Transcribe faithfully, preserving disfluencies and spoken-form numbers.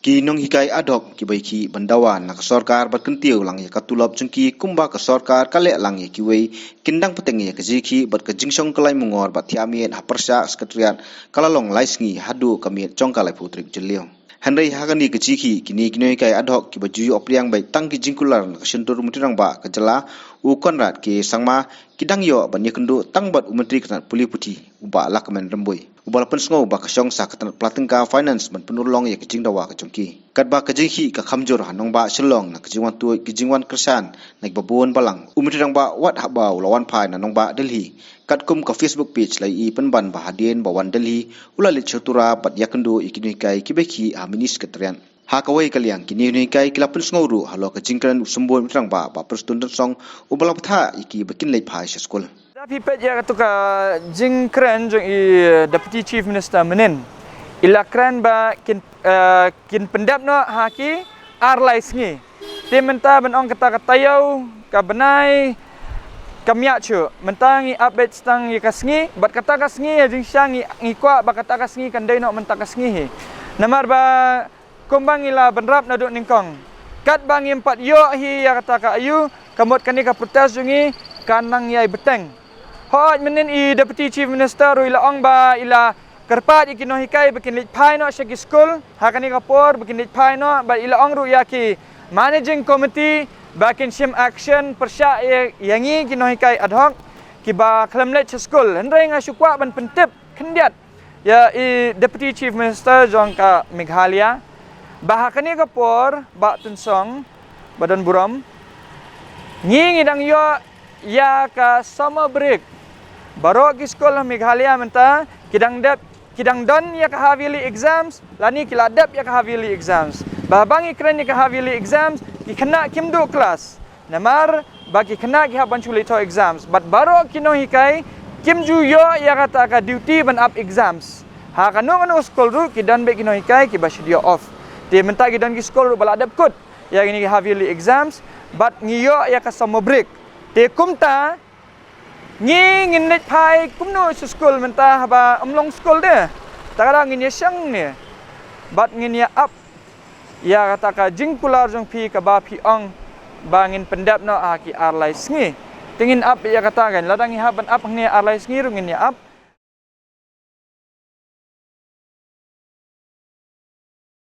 Ki nonghikai ad hoc kiba ïakhih ban dawa na ka sorkar bad kyntiew lang ïa ka tulop jong ki kumba ka sorkar ka leh lang ïa kiwei, kin dang pateng ïa ka jingïakhih bad ka jingshong kyllaiñ mungor bad thiah miet ha pyrshah Secretariat ka la long lai sngi haduh ka miet jong ka laiphew tarik Jylliew. Hynrei ha kane ka jingïakhih kine ki nonghikai ad hoc kiba ju ïoh pdiang beit tang ki jingkular na ka shyntur Myntri Rangbah ka jylla u Conrad K Sangma ki dang ïoh ban ïakynduh tang bad u Myntri ka tnat pule puthi u Bah Lahkmen Rymbui, uba la pynsngew ba ka shong sha ka tnat pla tyngka Finance ban pynurlong ïa ka jingdawa ka jong ki. Katba ka jingïakhih ka kham jur ha nongbah Shillong na ka jingwan tuid ka jingwan kyrshan na kiba bun balang, u Myntri Rangbah wat haba u la wan phai na nongbah Delhi. Katkum ka Facebook page la ïohi pynban ba hadien ba wan Delhi u la leit sha Tura bad ïakynduh ïa ki nonghikai kiba ïakhih ha Mini Secretariat. Ha kawei ka liang kine ki nonghikai ki la pynsngew ruh halor ka jingkren u Symbud Myntri Rangbah Bah Prestone Tynsong uba la bthah ïa ki ba kin leit phai sha skul. Da phi peit ïa katu ka jingkren jong i Deputy Chief Minister mynnin, i la kren ba kin, eh, kin pyndep noh ha ki ar lai sngi. Te mynta ban ong kata ka taïew, ka bnai, ka miat shuh. Mynta ngi ap beit tang ïa ka sngi, bad kata ka sngi ha jingshisha ngi, ngi kwah ba kata ka sngi kan dei noh mynta ka sngi hi. Namar ba kumba ngi la bynrap naduh nyngkong, katba ngim pat ïoh hi ïa kata ka aïu, ka mut kane ka protest jong ngi kan nang ïai bteng. Hooid, mynnin i Deputy Chief Minister ruh i la ong ba i la kyrpad ïa ki nonghikai ba kin leit phai noh sha ki skul ha kane ka por, ba kin leit phai noh, bad i la ong ruh ïa ki Managing Committee ba kin shim action pyrshah ïa, ïa ngi ki nonghikai ad hoc kiba khlem leit sha skul. Hynrei nga shu kwah ban pyntip khyndiat ïa i Deputy Chief Minister jong ka Meghalaya ba ha kane ka por, Bah Tynsong, ba don burom, ngi ngi dang ïoh ïa ka summer break. Baroh ki skul ha Meghalaya mynta ki dang dep, ki dang don ïa ka half yearly exams, lane ki la dep ïa ka half yearly exams. Ba haba ngi kren ïa ka half yearly exams, ki khynnah kim duh klas. Namar ba ki khynnah ki hap ban shu leit thoh exams. Bad baroh ki nonghikai kim ju ïoh ïa kata ka duty ban ap exams. Ha kano kano skul ruh ki don beit ki nonghikai kiba shu ïoh off. Te mynta ki don ki skul ruh ba la dep kut ïa kine ki half yearly exams bad ngi ïoh ïa ka summer break. Te kumta ngi ngin leit phai kumno sha skul mynta haba ym long skul de? Te ka daw ngin ïa shong ne bad ngin ïa ap ïa kata ka jingkular jong phi kaba phi ong ba ngin pyndep noh ha ki ar lai sngi. Te ngin ap ïa kata kan, lada ngi hap ban ap hangne ar lai sngi ruh ngin ïa ap.